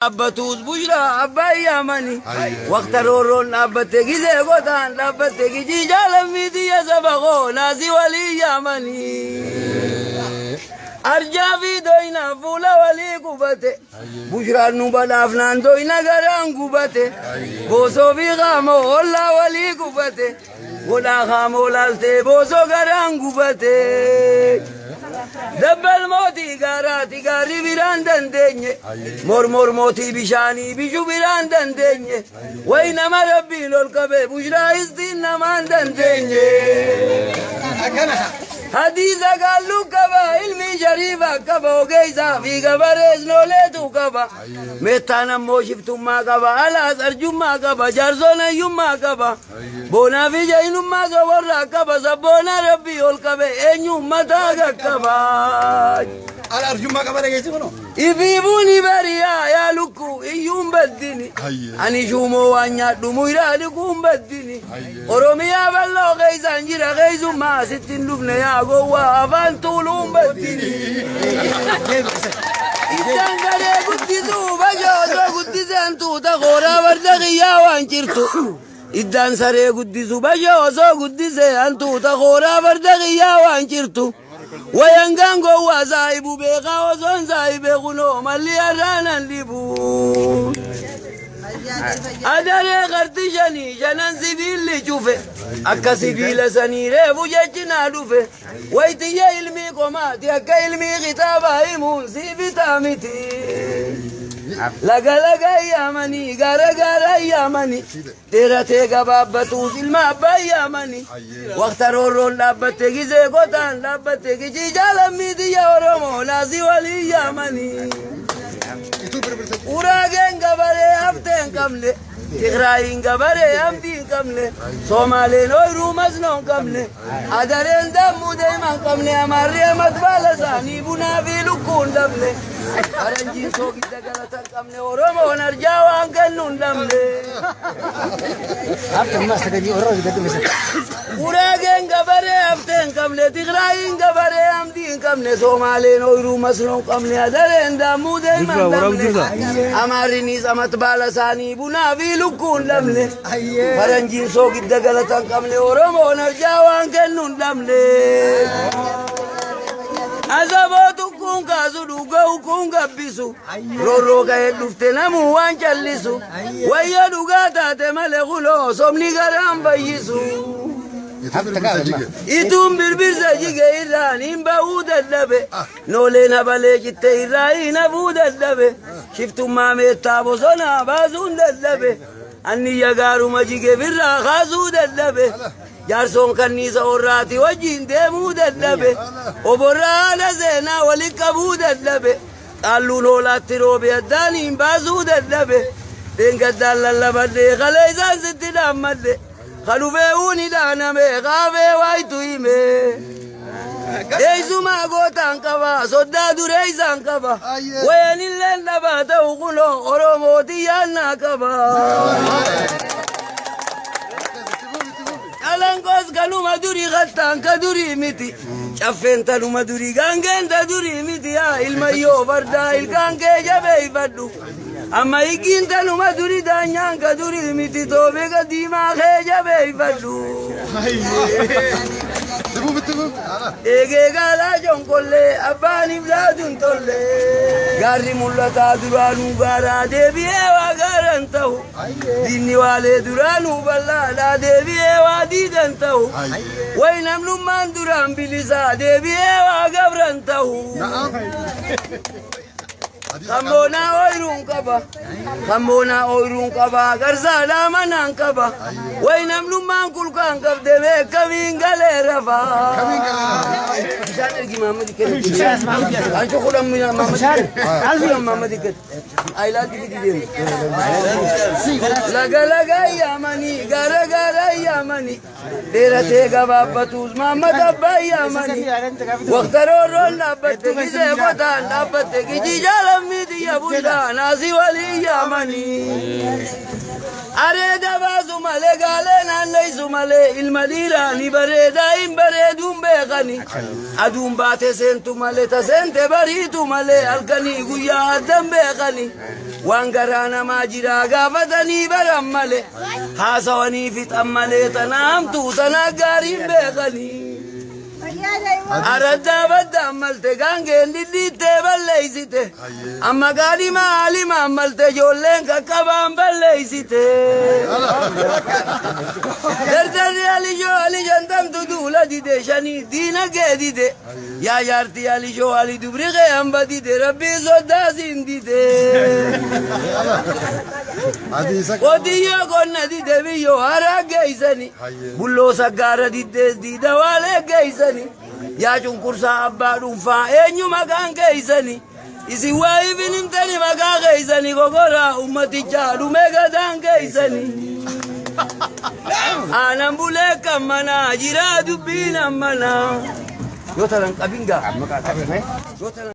Dhaabbatus Bushraa abbaa yaamani. Waqta roorroon dhaabbatte gizee gotaan dhaabbatte gijii jaalammii xiyya saba koo naasii walii yaamani. Arjaa fi doyna fuula walii gubate. Bushraan nu badhaafnaan doyna garaan gubate. Boosoo fi qaamoo ollaa walii gubate. Godhaa qaamoo laaltee boosoo garaan gubate. Dabbal mootii gaaraati gaarii biraan dandeenye. Mormor mootii bishaanii bishu biraan dandeenye. Wayi nama rabbiin ol qabe bushraa istiin namaan dandeenye. Hadiisa gaalluu qaba ilmi shariifa qaba ogeessaa fi gabarees nooleetu qaba. Meettaan ammoo shiftummaa qaba alaas arjummaa qaba jaarsoon hayyummaa qaba. Boonaa fi jahinummaa soborraa qaba sabboona rabbii ol qabe eenyu mataa qaqqaba. Ala arjummaa qaba dhageessi kunoo. Ifiifuun bariyaa yaa lukkuu iyyuun baddini. Ani shuumoo waan nyaadhu muyraa dhiquun baddini. Oromiyaa bal'oo keessaan jira keessummaa asitti hin dhufne yaa gowwaa afaan tuuluun baddini. Iddaan garee guddisuu bashoo osoo guddiseen tuuta kooraa farda kiyyaa waan jirtu. Iddaan saree guddisu bashoo osoo guddisee hantuuta kooraa farda kiyyaa waan jirtu. Wayangaan gowwaa saahibu beekaa osoon saahibee kunoo malli har'aanan dhibu. Adaree qarti shanii shanan sibiilli cufe akka sibiila sanii reefu jechinaa dhufe waytiyya ilmii qomaati akka ilmii kitaabaa himuun sii bitaa miti. Laga laga yaamanii gaara gaara yaamanii dheeratee gabaabbatuus ilma abbaa yaamanii waqta roorroon dhaabbatte gizee qotaan dhaabbatte gijii jaalammii xiyya Oromoo naasii walii yaamanii. Ituu birbirsa. Uraageen gabaree haftee hin qabne Tigraayin gabaree hamdii hin qabne Somaaleen ooyiruu masnoo hin qabne Adareen dammuu deemaa hin qabne Amaarri amat baala isaanii bunaa fi lukkuu hin dhabne Faranjiin soogidda galata hin qabne Oromoon arjaa waan kennu hin dhabne. Uraageen gabaree haftee hin qabne Tigraayin gabaree hamdii hin qabne Somaaleen ooyiruu masnoo hin qabne Adareen dammuu deemaa hin dhabne Amaarrinis amat baala isaanii bunaa fi lukkuu hin dhabne Faranjiin soogidda galata hin qabne Oromoon arjaa waan kennu hin dhabne. Asaboo kun kaasu dhugaa kun gabbisu roorroo ka'ee dhufte namuu waan callisu wayya dhugaa taate malee kuloo sobni garaan fayyisu. Ituu birbirsa jige. Ituun birbirsa jige irraan hin ba'uu dadhabe nooleen habalee citte irraa hin hafuu dadhabe shiftummaa meettaa bosonaa baasuun dadhabe anniyya gaaruma jige birraa kaasuu dadhabe jaarsoon kanniisa orraati wajjin deemuu dadhabe oborraa haala seenaa waliin qabuu dadhabe qaalluun hoolaatti roobe addaan hin baasuu dadhabe dheengaddaan lallabadhe kalee isaan sitti dhaammadhe kadhufee uuni dhaaname qaafee waayitu hime. Eessumaa gootaan qaba soddaa duree isaan qaba wayanilleen dhabaa ta'u kunoo Oromooti yaannaa qaba. Qalanqoos kanuma durii kattaan ka durii miti. Caffeen tanuma durii gaangeen ta durii miti yaa ilmayyoo fardaa ilkaan kee jabeeffadhu. Amma higgiin tanuma durii daanyaan ka durii miti toobee diimaa kee jabeeffadhu. Itti fufi itti fufi. Ala. Eegee gaalaa jonkollee abbaan iblaatuun tolle. Gaarri mul'ataa duraanuu gaaraa deebi'ee waa gaaran ta'u. Diinni waalee duraanuu bal'aadhaa deebi'ee waa diidan ta'u. Wayi namnummaan duraan bilisaa deebi'ee waa gabran ta'u. Na'am. Kamboonaa ooyiruun qaba. Kamboonaa ooyiruun qaba. Garsaadhaa manaan qaba. Wayi namnummaan kulkaan qabde beekamiin galee rafa. Kamiin galee Bishaan ergi Maamadi kennu. Ancu kudhan Maamadi kennu. Kudhan Maamadi kennu. Ayilaatti fidi deemu. Laga laga yaamanii gaara gaara yaamanii dheeratee gabaabbatuus Maamad abbaa yaamanii waqta roorroon dhaabbatte gisee qotaan dhaabbatte gijii jaalammii xiyya bulchaa naasii walii yaamanii. Areeda baasuma. malee gaalee naanneessu malee ilma dhiiraa ni bareedaa hin bareeduun beekani. Aduun baate seentu malee ta seente bariitu malee halkanii guyyaa addan beekani. Waan garaa namaa jiraa gaafatanii baran malee haasawanii fixan malee tana hamtuu tana gaariin beekani. Araddaa baddaan malte gaangeen dhidhiittee balleeysite. Amma gaadhima haalimaan malte ijoolleen qaqqabaan balleeysite. Dardarri alishoo ali shantamtu duula dide shanii diinagee dide. Yaa jaartii alishoo ali dubri kee hamba dide rabbii soddaasiin dide. Hadiisa. Qotiyyoo qonna dide biyyoo haraa geeysani. Bulloo saggaara diddees diida waalee geeysani. Yaa cunqursaa abbaa dhuunfaa eenyu maqaan geeysani. Isin waa ifin himtani maqaa geeysani gogoraa ummatichaa dhumee gadaan geeysani. Aanan bulee kan manaa jiraa dubbiin ammanaa. Yoo tanan qabin gaa. Yoo tanan.